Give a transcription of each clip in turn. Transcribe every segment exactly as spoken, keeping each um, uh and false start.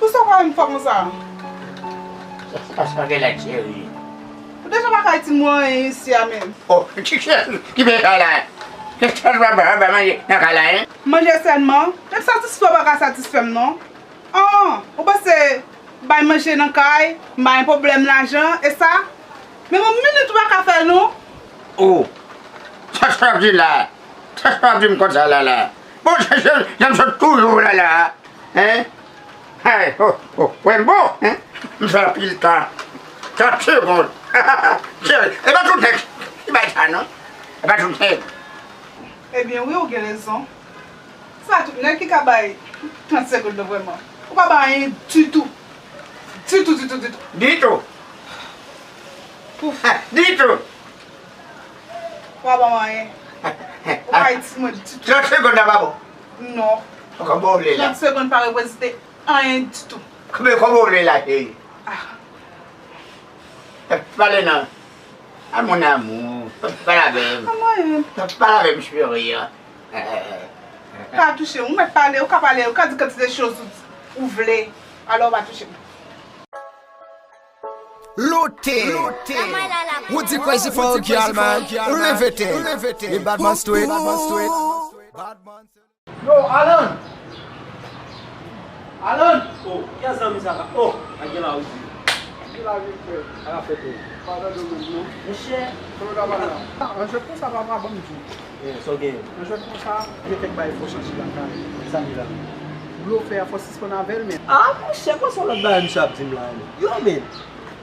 Poukisa w pa menm fè konsa? Sa, sa, sa gen lè, cheri. Ou deja pa ka di mwen anyen isi a menm. Oh, ki, ki, ki bezwen la? Kèk chans pa ba, ba manje nan kay la, en? Manje sèlman? Menm satisfè w pa ka satisfè m, non. An, ou panse bay manje nan kay, m pa gen pwoblèm lajan, e sa? Menm yon minit ou pa ka fè, non. Oh, sa, sa w ap di la? Sa, sa w ap di m konsa la, la? Bon, se, se, jan m sot toujou la, la, en? Ay, oh, oh, wè m bon, en? M fè anpil tan. Trant segonn. Cheri, e pa tout nèg ki bay sa, non. E pa tout nèg. Ebyen, wi, ou gen rezon. Se pa tout nèg ki ka bay trant segonn, non, vrèman. Ou pa bay anyen ditou. Ditou, ditou, ditou. Ditou. Pouf. Ditou. Ou pa ban m anyen. Ou pa bay ti mwen ditou. Trant segonn nan pa bon? Non. Kòman w vle la? Trant segonn pa reprezante anyen ditou. Kòman, kòman w vle la, cheri? Ah. Pale non. A mon amour. Pale avè m. Pale avè m, cheri. Pa touche m. Ou mèt pale, ou ka pale, ou ka di kantite choz ou, ou vle. Alò, pa touche m. Lote! Woody crazy for a girl, man. Riveting. The bad man straight. Yo, Alan! Alan! Oh, kiyès zanmi sa ka? Oh, a gen la, Woody. Ki lavi, frè? Sa ka fèt, wi. Pa tande w menm, non. Monchè. Kòman w ta pale la? Ah, yon jwèt konsa, papa, ban m di w. Eh, sa w genyen? Yon jwèt konsa, gen kèk bagay fò chanje lakay. Sa gen la. Blofè a, fò sispann avè l, men. Ah, monchè, konsa yon lòt bagay misye ap di m la, men. Yo, men.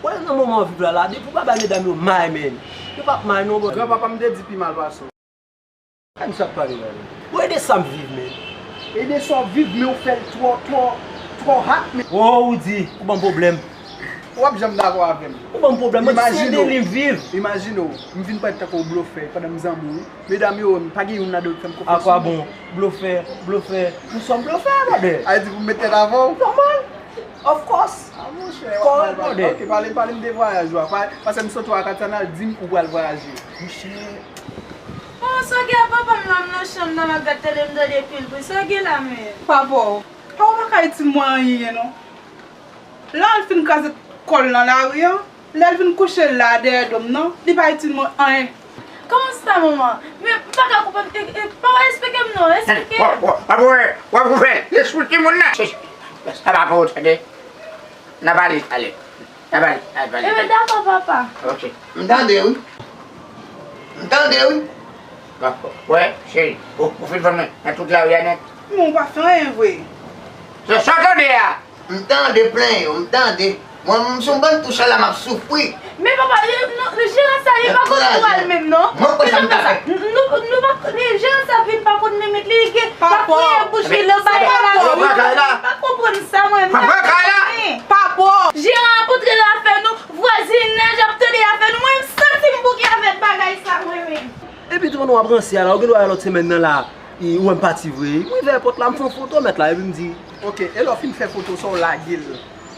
Wè, nan moman w viv la, la, depi w pa bay medam yo may, men. Yo p ap may, non, bro. Granpapa m te di pi mal pase w. Sa misye ap pale la, men? Bon, e de sa m viv, men. E de sa w viv, men w fè l twò, twò, twò hot, men. Oh, Woody, ou ban m pwoblèm. W ap janm dakò avè m. Ou ban m pwoblèm, mwen se de li m viv. Imajine w, m vin parèt tankou yon blofè pandan m zanmi w. Medam yo, m pa gen youn ladan yo k fè m konfyans. Akwabon, blofè, blofè, nou sòm blofè, brother. A di pou m met tèt avè w? Nòmal. Of course. Ah, monchè, w ap mal pale. Ok, pale, pale m de vwayaj ou a. Paske m sot ou a Katana, di m ou pral vwayaje. Monchè. Oh, sa gen a papa m la, m nan chanm nan, m ap gad tele, m tande pil bri. Sa gen la menm? Papa w. Papa w pa ka di mwen anyen, non. Lè l fin kraze kò l nan lari an, lè l vin kouche la dèyè do m nan, li pa itil mwen anyen. Kòman sa, manman? Men, m pa ka konprann. E, e, papa, esplike m non, esplike. W ap, w ap, w ap ouvè lespri timoun nan. Sa pa pou ou, tande. N a pale talè. N a pale, n a pale. Ebyen, dakò, papa. Ok. M tande, wi. M tande, wi. Dakò. Wè, cheri, ou, ou fin vann mwen nan tout lari a nèt. Men ou pa fè anyen vre. Se sa w tande a. M tande plenn yo, m tande. Mwen, m sou bann touche la, m ap soufri. Men papa, li, nou, jeran sa, li pa konn twal menm, non. Mwen kwè sa m ta fè. Nou, nou pa, li, jeran sa vin pa konn limit li, li gen pa priye bouch li nan bagay la. Papa, pa konprann sa, mwen. Papa, kay la. Papa. Jeran ap antre nan afè nou, vwazinaj ap tande afè nou, mwen, m santi m bouke avèk bagay sa, mwen menm. Epi tou pandan w ap ranse a la, ou gen dwa wè lòt semèn nan la, e, ou wè m pati vre. M rive èpòt la, m fè yon foto mèt la, epi m di. Ok, e lè w fin fè foto sa, w lage l.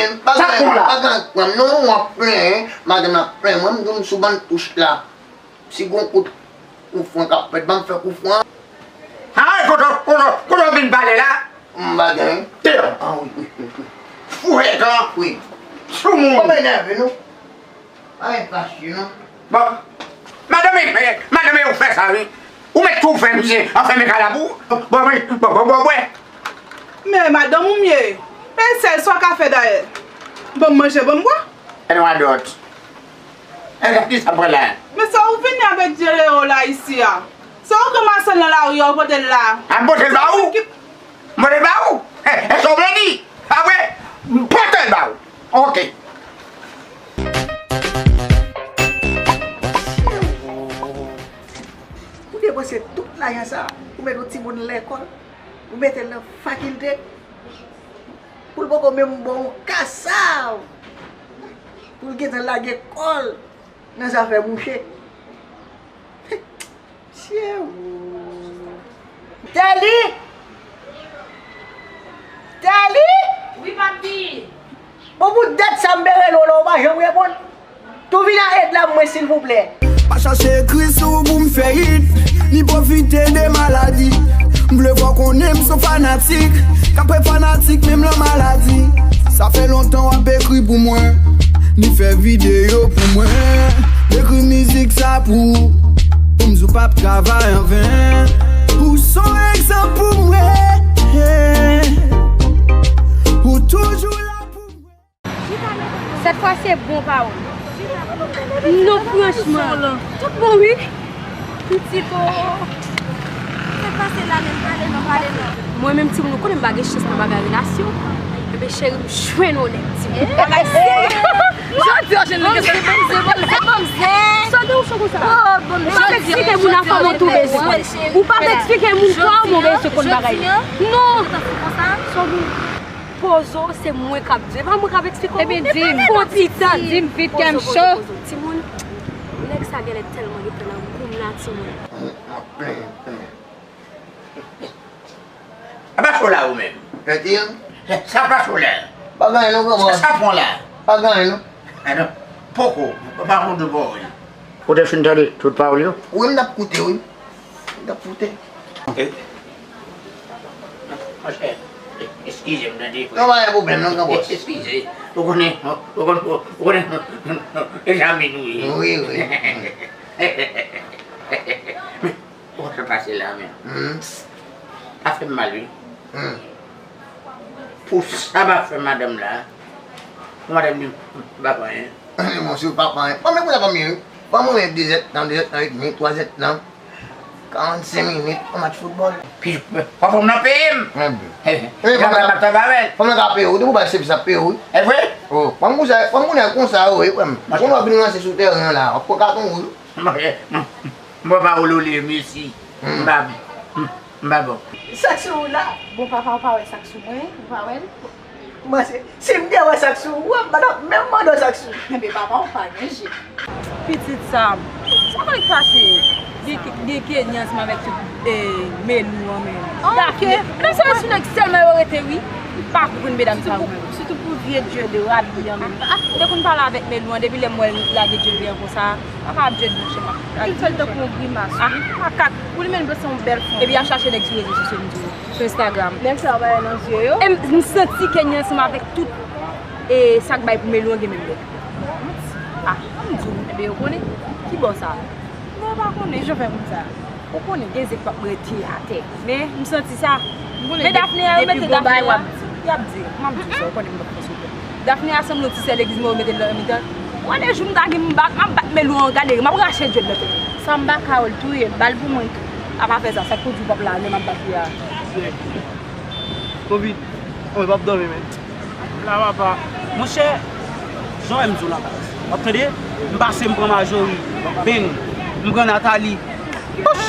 Etèn, pa gen, pa gen ak pran m non, w ap plenyen, madanm ap plenyen, mwen m di w m sou bann touch la. Si gon kout koufran k ap fèt, ban m fè koufran. Ay, kote, kote, kote w vin pale la? M pa gen. Deyò. Ah, wi, wi, wi, wi. Fou etan. Wi. Soumoun. Kòman enève nou? Pa gen fache non. Bon. Madanm, eh, madanm, ou fè sa, wi. Ou mèt tou fè misye anfèmen kay la pou ou. Bon, bon, bon, bon, bon, bon. Men madanm ou m ye. E sèl sa w ka fè dayè. Ban m manje, ban m bwè. E nou adòt. E ki sa pran la? Men sa ou vini avèk Dye Leo la isi a? Sa ou ranmase l nan lari a, ou pote l la? A, m pote l ba ou? Mwen te ba ou? E, e sa w vle di? Apre, m pote l ba ou. Oke. Ou depanse tout lajan sa, ou mete yon timoun lekòl, ou mete l nan fakilte, pou l poko menm ba w yon kasav, pou l gentan lage kò l nan zafè mouche. Mesye, Tèli! Tèli! Wi, papi! Bon, pou dèt sa m te rele w la, ou pa janm reponn. Tou vin a èd la mwen, silvouplè. Pa chache ekri sou pou m fè hit, ni pwofite de maladi. M vle fè w konnen m se yon fanatik, k ap fè fanatik menm nan maladi. Sa fè lontan w ap ekri pou mwen, ni fè videyo pou mwen. M ekri mizik sa pou ou, pou m di w p ap travay anven. Ou se yon egzanp pou mwen. Ou toujou la pou mwen. Sèt fwa se bon pawòl. Non, franchman. Tout bon, wi. Pitit, o. Sa k pase la menm? Pale non, pale non. Mwen menm, timoun, ou konnen m pa gen chans nan bagay relasyon. Ebyen, cheri, m jwenn ou nèt, timoun. Bagay serye. Jodi a, jwenn nèg sa. Sa gen ou cho konsa? Ou pa eksplike moun afè mwen tou bezwen. Ou pa eksplike moun kò mwen bezwen konn bagay. Non. Pozo, se mwen k ap di w. E pa mwen k ap eksplike w. Ebyen, di m. Fon ti tan. Di m vit, kè m cho. Pozo, pozo, pozo. Timoun, nèg sa genlè tèlman gentan nan gou m la, timoun. A pa cho la ou menm? Sa pa cho la. Pa gen anyen non, granmoun. Sa pran la. Pa gen anyen non. Adan, poko, pa konn de pawòl. Ou te fin tande tout pawòl yo? Wi, m t ap koute, wi. M t ap koute. Eh, monchè, eskize m tande. Non, pa gen pwoblèm non, gran bòs. Eskize. Ou konnen, ou konnen, ou konnen, egzamen nou ye. Wi, wi. Ou konn sa pase la menm. Hmm. Sa fè m mal, wi. Hmm. Pou sa m ap fè madanm la, pou madanm di m pa fè anyen. Anyen, monchè, ou pa fè anyen. Bon, men kounye a pa mye, wi. Ban mwen de zèdtan, de zèdtan edmi, twa zèdtan, karannsenk minit, yon match foutbòl. Pi, fò fanm nan peye m. Ebyen. Ebyen, fanm nan ka peye w, depi w bay sèvis ap peye w, wi. E vre? O, fanm konsa, fanm kounye a konsa, wi, frè m. Kounye w ap vin ranse sou tèren an la, w ap pran katon wouj. Mwen pa olole, mesi. M pa, m, m pa bon. Sa k sou ou la? Bon, papa, ou pa wè sa k sou mwen? Ou pa wè l? Kòmanse, si m te wè sa k sou ou, m pa t ap menm mande w sa k sou ou. Enben, papa, ou pa gen je. Pitit sa, sa konn k pase? Gen, gen Kenyan ansanm avèk tout, eh, Melou an menm. Dafne, menm se sou nèg sèlman yo rete, wi. M pa konprann medam sa yo menm. Sitou pou vye djòl rabi an menm. Ah, ah, m te konn pale avèk Melou an, depi lè m wè l lage djòl li an konsa, pa ka ap djòl monchè m ap. Li fè l tankou yon grimas, wi. Makak, pou li menm dwe se yon bèl fanm. Epi y ap chache nèg sou rezo sosyo, m di w, sou Instagram. Nèg sa yo pa wè nan zye yo. E m, m santi Kenny ansanm avèk tout, e sa k bay pou Melou an gen menm lè. Ah, m di w, enben yo konnen. Ki bò sa? Non, yo pa konnen. Kijan w fè konn sa? Ou konnen gen zèk p ap rete atè. Men, m santi sa. Men Dafne a, yo mete Dafne a. Y ap di, m ap di w sa, ou konnen m p ap fè sou kè. Dafne a sanble yon ti sè legliz mwen, yo mete l nan mitan. Ou konnen jou m ta gen m bat, m ap bat Melou an, gade, m ap rache djòl nan tèt. Sa m pa ka wè l touye l, ba l pou mwen tou. A pa fè sa, sa k pou di w p ap la, men m ap bat li a. Covid. Mwen p ap dòmi, men. La, papa. Monchè, jan w wè m di w la baz. W ap tande? M pase, m pran Majori. Beng. M pran Nathalie. Pouch!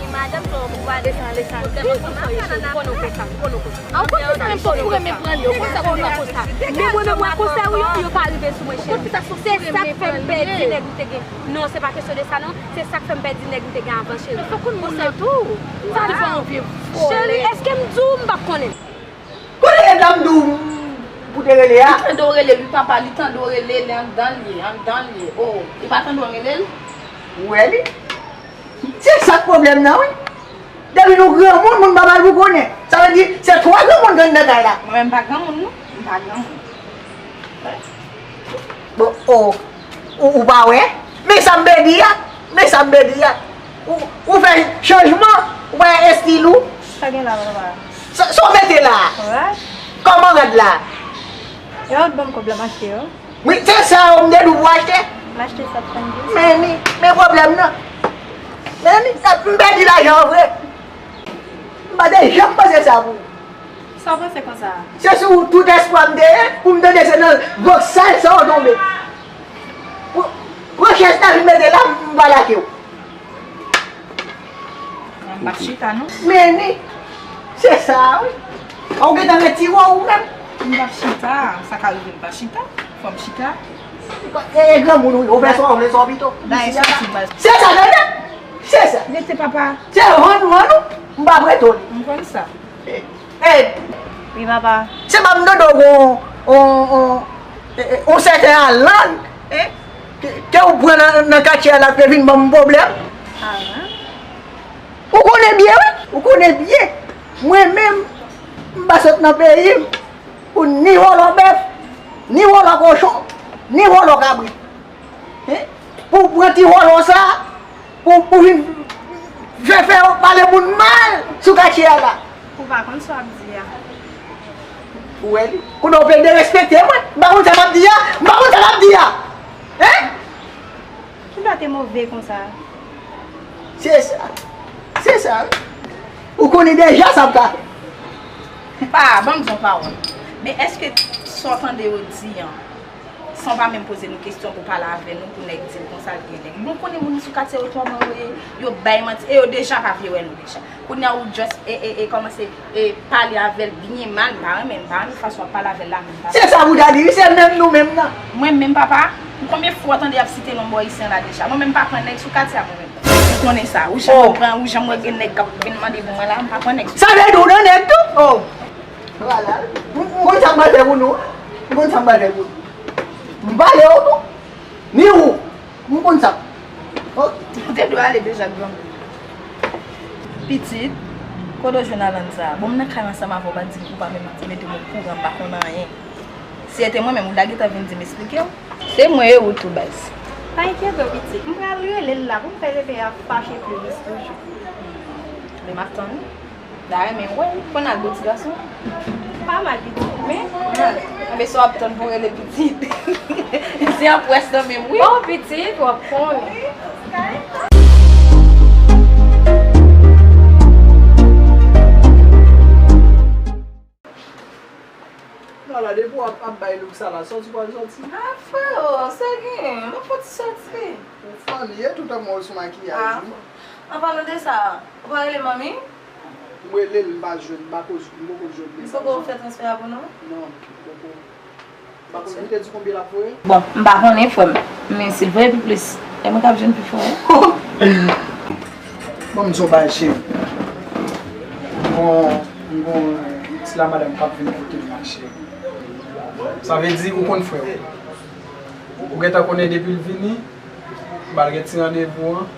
gen madanm, so ou pral desann, desann. Pwoblèm ansanm avè l, ann al. Konnen w konsa, konnen w konsa. An konn ki sa menm, fòk ou renmen pran yo konsa, konsa, konsa. Men mwen menm wè konsèy ou yo, yo pa rive sou mwen, cheri. Se sa k fè m pèdi nèg m te gen. Non, se pa kesyon de sa, non. Se sa k fè m pèdi nèg m te gen avan, cheri. Fòk ou konn moun nan tou. Sa li fè yon vye vòlè. Cheri, èske m di w m p ap konnen? Kote nèg la m di w pou te rele a? Li tande w rele l, wi papa, li tande w rele l, anndan l ye, anndan l ye. O, li pa tande w rele l? Ou wè li? Se sa k pwoblèm nan, wi. Depi nou granmoun, moun pa bay pou konnen. Sa vle di, se twa granmoun k anndan kay la. Mwen menm m pa granmoun, non. M pa granmoun. Bon, o, ou, ou pa wè? Men sa m be di a, men sa m be di a. Ou, ou fè chanjman, ou pa estil ou. Sa gen la, papa? Sa, sa w mete la? Rad? Kòman rad la? E ou t ban m kòb la m achte yo. Wi, se sa yo m te di w pou achte. M achte sa trannde. Men ni, men pwoblèm nan. Men ni, sa m pèdi lajan an vre. M pa te janm panse sa pou ou. Sa w panse konsa? Se sou tout espwa m te ye, pou m tande se nan vòksal sa w tonbe. Pou, pran chèz la vin mete la, m va lage w. M p ap chita, non. Men ni, se sa, wi. A w gentan ret ti wò ou menm. M p ap chita, sa ka rive m pa chita. Fò m chita. E, e granmoun ou ye, ou fè sa w vle, sa w pito. Dayè, soti baz. Se sa, tande? Se sa. Rete, papa. Se vann, vann ou, m p ap rete w li. M konn sa. E, Wi, papa. Se pa m tande w gon, on, on, e, e, on sèten Alan, en, ke, ke w pran nan, nan katye a la, ke vin ban m pwoblèm. Alan? Ou konnen byen, wi. Ou konnen byen. Mwen menm, m pa sot nan peyi m pou ni vòlò bèf, ni vòlò kochon, ni vòlò kabrit. En? Pou w pran ti vòlò sa, pou, pou vin, Fè, fè yo pale moun mal sou katye a la. Ou pa konn sa w ap di a. Ou wè li? Kounye a w vle derespekte mwen. M pa konn sa m ap di a. M pa konn sa m ap di a. Hein? Kilè w te move konsa? Se sa. Se sa. Ou konnen deja sa m ka fè. Pa, ban m di yon pawòl. Men èske sa w tande yo di an, san w pa menm poze nou kesyon pou pale avè nou, pou nèg di l konsa l gen nèg? Nou konnen moun sou katye yo kòman yo ye, yo bay manti, e yo deja pa vle wè nou deja. Kounye a ou just, e, e, e, kòmanse, e, pale avè l byen mal, m pa renmen, m pa renmen fason w ap pale avè l la menm, papa. Se sa Bouda di, wi, se menm nou menm nan. Mwen menm, papa, konbyen fwa w tande y ap site non bò isi an la deja? Mwen menm, m pa pran nèg sou katye a, mwen menm. Ou konnen sa, ou janm wè pran, ou janm wè gen nèg k ap vin mande pou mwen la, m pa pran nèg sou. Sa vle di ou nan nèg tou? Oh! Vwala. M, m konn sa m pral fè pou nou. M konn sa m pral fè pou nou. M pale w tou. Ni ou. M konn sa. Oh. Ou te dwe ale deja, granmoun. Pitit, kote w jwenn Alan sa a? Bon, m nan kay ansanm avè w, pa di m, ou pa menm mete m okouran, m pa konn anyen. Si se te mwen menm, ou ta gentan vin di m, eksplike w. Se mwen e ou tou, baz. Pa enkyete w, pitit. M pral rele l la pou m fè bebe a fache plis toujou. Men m ap tann ou. Dayè, men wè, konn al bò ti gason. Pa mal, pitit, men konn al. Anben, sa w ap tann pou rele pitit? Se an pwès nan men m, wi. Bon, pitit, w ap konnen. Lala, depi w ap, ap bay look sa la, sòti w pral sòti? Ah, freo, sa gen, m ap fè ti sòti. Ou funny, e toutan mwen sou makiyaj, wi. An palan de sa, ou pa rele manmi? M rele l, m pa jwenn, m pa ko, m poko jwenn mesaj. Li poko fè transfè a pou nou? Non, m poko. M pa konn, li te di konbyen l ap voye? Bon, m pa konnen, frè m, men si l voye pi plis, e mwen k ap jwenn pi fò, wi. Bon, m di w bagay, cheri. M gon, m gon ti lamadam k ap vin kote m la, cheri. Sa vle di ou konn frè w. Ou gentan konnen depi l vini, m pral gen ti randevou an.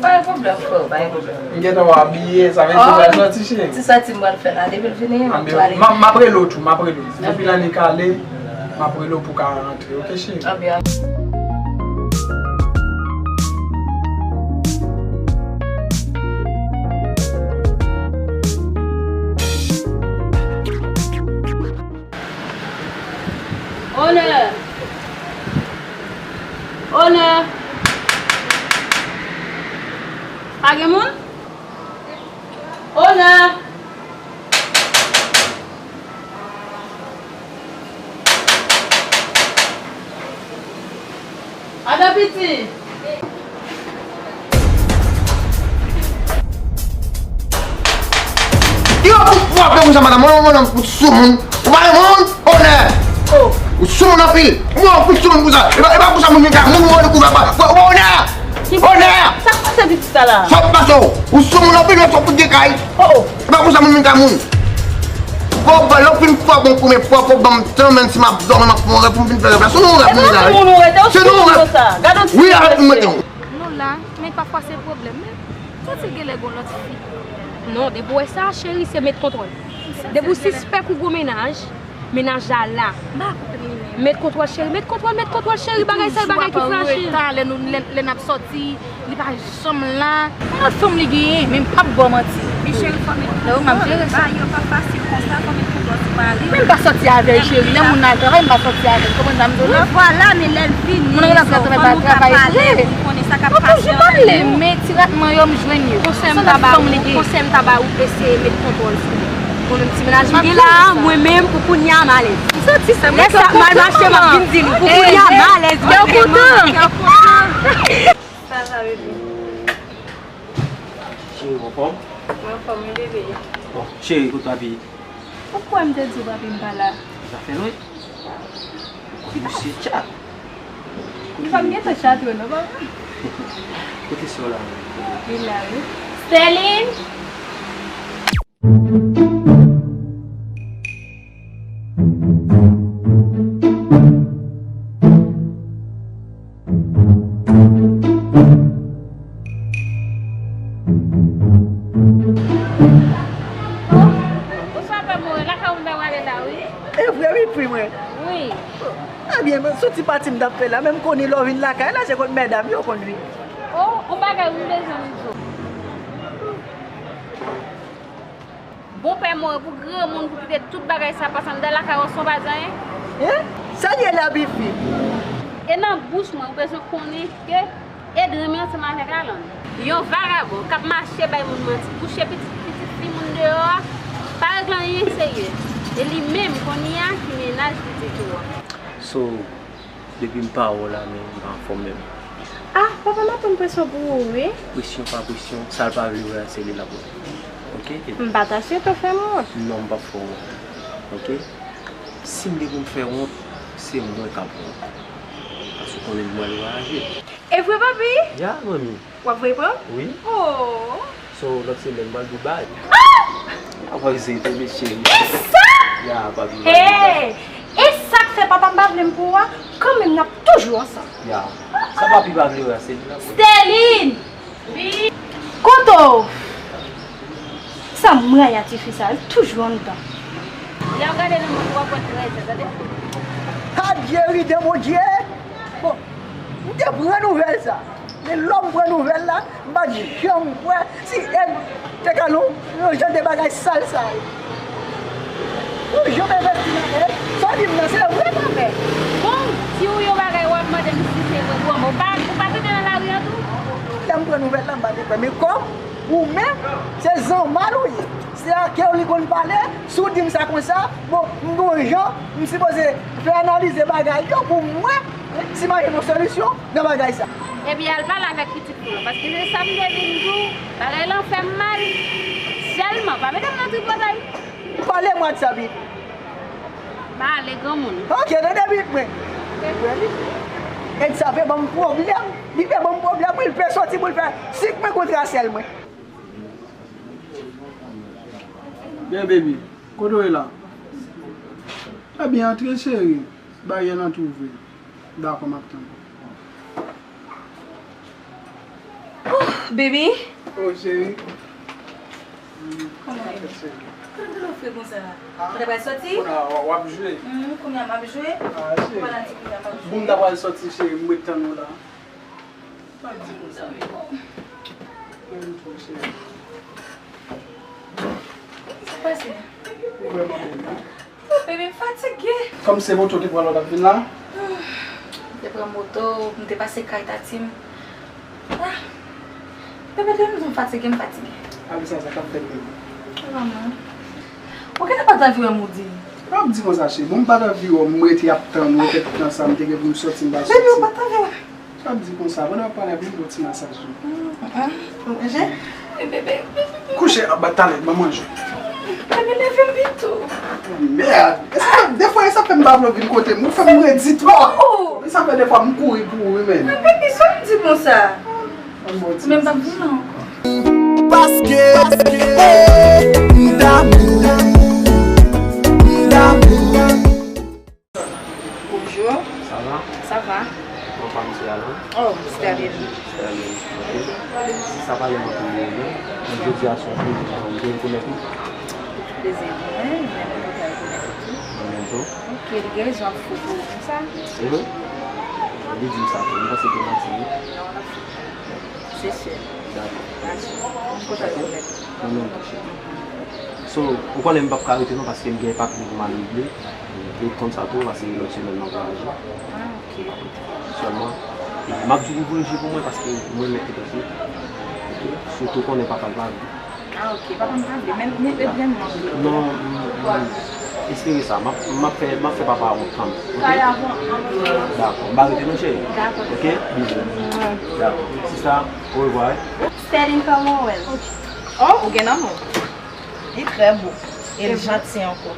Pa gen pwoblèm, frè, pa gen pwoblèm. M gentan wè w abiye, sa vle di w pral sòti, cheri. Ti sòti m pral fè la, depi l vini, m ap tou ale. M ap, m ap rele w tou, m ap rele w. Depi lane kale, m ap rele w pou w ka rantre, oke, cheri? Anben. Onè! Onè! Pa gen moun? Onè! Adan piti! Yo, ou frape konsa, madanm. Mwen, mwen, mwen, ou soumoun. Ou pa renmen moun? Onè! Ou soumoun anpil. Mwen, ou soumoun konsa. E pa, e pa konsa moun vin ka moun, mwen, ou pa, pa, pa, Onè! Onè! Sa k pase pitit sa la? Sa k pase w? Ou soumoun anpil, mwen, sa w fout gen kay. Oh, oh. E pa konsa moun vin ka moun. Fò w ban, lè w fin fò bon premye fwa, fò w ban m tan, menm si m ap dòmi, m ap fè yon rèv pou m vin fè rèv la. Se nou rèv moun la, wi. Se nou rèv. Wi, avèk nou mete w. Nou la, men pafwa se pwoblèm. Men, santi l genlè gon lòt fi. Non, depi w wè sa, cheri, se met kontwòl. Depi w sispèk ou gon mennaj, mennaj la la. Met kontwòl, cheri, met kontwòl, met kontwòl, cheri, bagay sa, bagay ki fraji. Toujou ap an reta, lè nou, lè, lè n ap sòti, li pa janm la. Yon lòt fanm li genyen, men m p ap ba w manti. Men cheri, fanmi, non, m ap jere sa. Bagay yo pa fasil konsa, fanmi, pou bòs ou mari w. Men m pa sòti avè l, cheri. Lè moun nan al travay, m pa sòti avè l. Konprann sa m di w la? Wi, vwala, men lè l vini, fanmi, ou ka pale, ou konnen sa k ap pase anba l. Mwen toujou pale, men ti ratman yo, m jwenn yo. Konsèy m ta ba ou, konsèy m ta ba ou, eseye met kontwòl sou ou. Mwen menm ti mennaj m gen la, mwen menm, pou kounye a, m alèz. M santi sa, lè sa mal mache, m ap vin di nou, pou kounye a, m alèz, m ap gen manman. Kè w kontan. Sa va, bebe? Cheri, w anfòm? Mwen anfòm, wi, bebe. Bon, cheri, kote papi? Ou kwè m te di w papi m pa la? Zafè lwen. Misye tchat. Li pa m gentan tchat, non, papa. Kote sè w la? Li la, wi. Sterline! Bonswa, pè Moren. Lakay ou m ta prale la, wi. E vre, wi, pri mwen. Wi. Ebyen, se yon ti pati m t ap fè la, men m konnen lè w vin lakay la, se kot medam yo konn vini. O, yon bagay wi m bezwen di w. Ou pè mò pou granmoun pou kite tout bagay sa pase anndan lakay ou san pa di anyen. Hein? Sa l ye la, Bifi? E nan bouch mwen, ou bezwen konnen ke Edren menm ansanm avèk Alan. Yon vagabon k ap mache bay moun manti, kouche pitit, pitit fi moun deyò a, pa regle anyen serye. E li menm kounye a ki mennaj pitit ou a. So, depi m pa wè w la, men m pa anfòm menm. Ah, papa m ap pran presyon pou ou, wi. Presyon pa presyon, sa l pa vle wè a, se li l ap wè. Oke? M pa ta swete w fè m wont. Non, m p ap fè w wont. Oke? Si m gen pou m fè wont, se mwen k ap wont. Paske w konnen m pral voyaje. E vre, papi? Ya, manmi. W ap voye pran m? Wi. Oh. So, lòt semèn, m pral Dubai. Ah! Apa se te mesye. E sa? Ya, papi. Hey! E sa k fè papa m pa vle m pou ou a? Kanmenm, n ap toujou ansanm. Ya. Sa papi pa vle wè a, se li l ap wè. Sterline! Kote w? Sa m rayi a tifi sa, l toujou anndan. Lè w gade nan mond, w ap wè trèzè, tande. Adye, ri de Bondye! Bon, m te pran nouvèl sa. Men lè m pran nouvèl la, m pa t janm kwè si Ed te ka nan yon jan de bagay sal sa yo. Ou janm envesti nan Ed? Sa w di m nan, se vre, papa? Bon, si w yon bagay w ap mande m si se vre, bon, ou pa, ou pa tande nan lari an tou? Lè m pran nouvèl la, m pa te kwè. Men kòm ou menm, se zanmal ou ye. Se a kè w li konn pale, si w di m sa konsa, bon, m gon jan, m sipoze fè analize bagay yo pou m wè si m a jwenn yon solisyon nan bagay sa. Ebyen, al pale avèk pitit ou an, paske se sa m te vin di w, bagay lan fè m mal. Sèlman, pa mete m nan tripotay. Pale m WhatsApp, Bibi. M ale, granmoun. Oke, tande, Bibi, mwen. Ed sa vle ban m pwoblèm. Li vle ban m pwoblèm, wi, l pe soti pou l fè sik mwen kontra sèl mwen. Byen, baby, kote w ye la? Ebyen, antre, cheri. Baryè lan twouve. Dakò, m ap tann ou. Oh, baby. Oh, cheri. Kòman w ye? Kòman w fè konsa? Ah. Ou ta pral soti? Kounye a w ap jwe? Hmm, kounye a m ap jwe. Ah, cheri. Pandan ti kounye a m ap jwe. Bon, m ta pral soti, cheri, m ret tann ou la. Pa di konsa. Mwen menm tou, cheri. Sa pase? Ou vrèman bèl, wi. Oh, baby, m fatige. Kòm se moto w te pran lè w t ap vin la? M te pran moto, m te pase kay tati m. Ah. Bebe, de m fatige, m fatige. Alisa, sa k ap fèt, bebe? Vrèman. Ou genlè pa t anvi wè m, ou di. Pa di konsa, cheri. Bon, m pa t anvi wè w, m rete ap tann ou, ou fè tout tan sa, m te gen pou m soti, m pa soti. Bebe, ou pa t anvi wè m. Pa di konsa, pandan w ap pale avè m, yon ti masaj tou. Manje? Bebe. Kouche, ap bat talè, ban manje. Bebe, leve m pito. Mèd! E sa, defwa, e sa fè m pa vle w vin kote m, ou fè m redi twòp. Oh! E sa fè defwa m kouri pou ou, wi, men. Bebe, sa w di konsa? Ou menm p ap vin la ankò. Paske, eh, m damou, m damou. Bonjou. Sa va? Sa va. Kòman pa misye Alan? Oh, Sterline. Sterline, ok. Si sa pa yon anpil moun, non. Men jodi a se yon plezi pou mwen. M te rekonèt ou. Plezi pou mwen, men mwen tou ka rekonèt ou tou. Mwen menm tou. Ok, li gen rezon ap fou pou ou konsa. Mhm. Li di m sa tou, m panse te manti, wi. Non, l ap fou. Se sè. Dakò. Dakò. M kontan rekonèt ou. Mwen menm tou, cheri. So, ou konnen m p ap ka rete non, paske m gen papye pou m al regle. E konn sa tou, paske lòt semèn m ap vwayaje. Ah, ok. Sèlman, e, m ap di w pou ouvri je pou mwen, paske mwen mèt te panse. Ok? Sitou konnen papa l pa vle. Ah, ok. Papa m pa vle. Men, men, men, men, men, non, m, m, espere sa. M ap, m ap fè, m ap fè papa a wont kanmenm. Ok? Dakò. M pa rete non, cheri. Dakò. Ok? Bizou. Dakò. Sista, orevwa, wi. Sterline, kòman w wè l? Oh, ou gen nan men w. Li trè bo. E l janti ankò.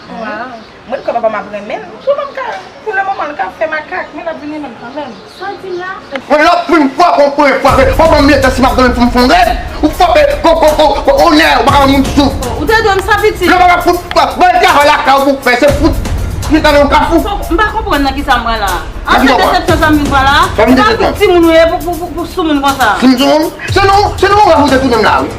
Wow. Mwen kwè papa m ap renmen l. Pou mwen ka, pou le moman, l ka fè makak, men l ap vin renmen m kanmenm. Sa w di m la? Mwen lòt moun fwa, konprann fwa, fwa ban m letan si m ap dòmi pou m fè yon rèv. Ou fwa, ko, ko, ko, ko, onè, ou pa ka wè moun ditou. Ou te dwe m sa pitit. Lè w pa ka fout, ba, ba l travay lakay ou pou fè, se fout. Li tande yon kafou. M pa konprann nan kisa m pran la. An se desepsyon sa m vin pran la. E pa pou timoun ou ye pou, pou, pou, pou soumoun konsa. Si m soumoun? Se nou, se nou rèv ou te tounen m la, wi.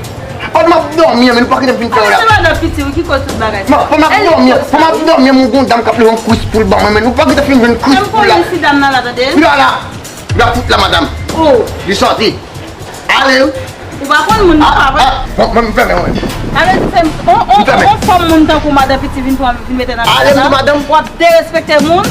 Pandan m ap dòmi an, men nou pa kite m vin fè yon rèv. Se madan piti wi ki koz tout bagay sa. Non, pandan m ap dòmi an, pandan m ap dòmi an, m gon dam k ap leve yon kwis pou l ban mwen, men nou pa kite fin jwenn kwis pou l la. M konnen si dam nan la, tande. Li pa la. Li pa fout la, madanm. Oh. Li sòti. Ale wi. Ou pa konn moun nan pa vre. Ah, ah, bon, mwen m fèmen mwen. Sa vle di se on, on, on fòm moun tankou madan Piti vin pran, vin mete nan kay la. Ale m di madanm. W ap derespekte moun.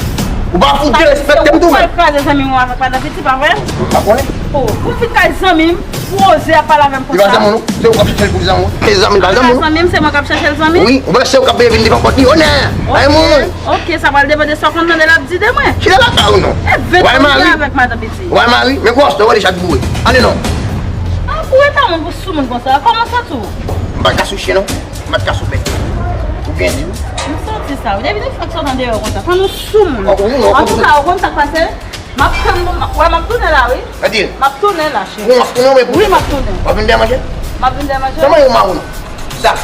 Ou pa fout derespekte m tou menm. Ou pral kraze zanmi w avèk madan Piti, pa vre? Ou pa konnen? Oh, pou fin kay zanmi m, pou oze ap pale avè m konsa. Li pa zanmi w non. Se ou k ap chèche l pou zanmi w. Se zanmi l pa zanmi w non. Zanmi m, se mwen k ap chèche l zanmi? Wi, ou panse se ou k ap vin devan pòt li? Onè! Ay moun! Ok, sa pral depann de sa w konn tande l ap di de mwen. Chita lakay ou non. E vent an li avèk madan Piti. Wè mari, men gwo astò, wè li chak boure. Ale non. Ah, pou eta moun pou sou moun konsa, kòman santi w? M pa t ka sou chen non. M pa t ka sou bèt. Ou byen di wi. M santi sa wi. Depi de fwa k sot andeyò konsa, fò nou sou moun. Antouka, ou konn sa k pase? M ap tann, wè, m ap tounen la wi. Gade. M ap tounen la, cheri. Ou wans tounen ou men pou... Wi, m ap tounen. W ap vin dèyè manje? M ap vin dèyè manje. Kòman yon mawon? Sa.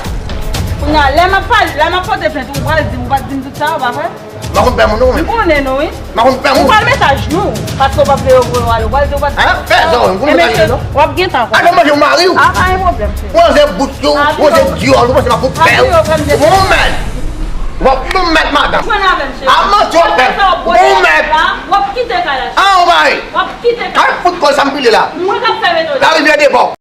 Kounye a, lè m ap pale, lè m ap pote plent, ou pral di m, ou pa t di m tout sa, ou pa vre? M pa konn pè moun non, men. M konnen nou, wi. M pa konn pè moun. Ou pral met ajnou, paske ou p ap vle yo voye w ale, ou pral di ou pa t... Ah, fè sa, ou konn met ajnou non. W ap gen tan. Al fè manje pou mari w. Ah, pa gen pwoblèm, cheri. Ou anze bout yo, ou anze dyòl, ou panse m ap fout pè w. Ou mèt. W ap mèt madanm. Jwenn avè m, cheri. A manti w ap fè. Ou mèt. W ap kite kay la, cheri. Ah, ou bay. W ap kite kay la. Al fout kòl sa m pile la. Mwen k ap fè metonik. Larivyè devan.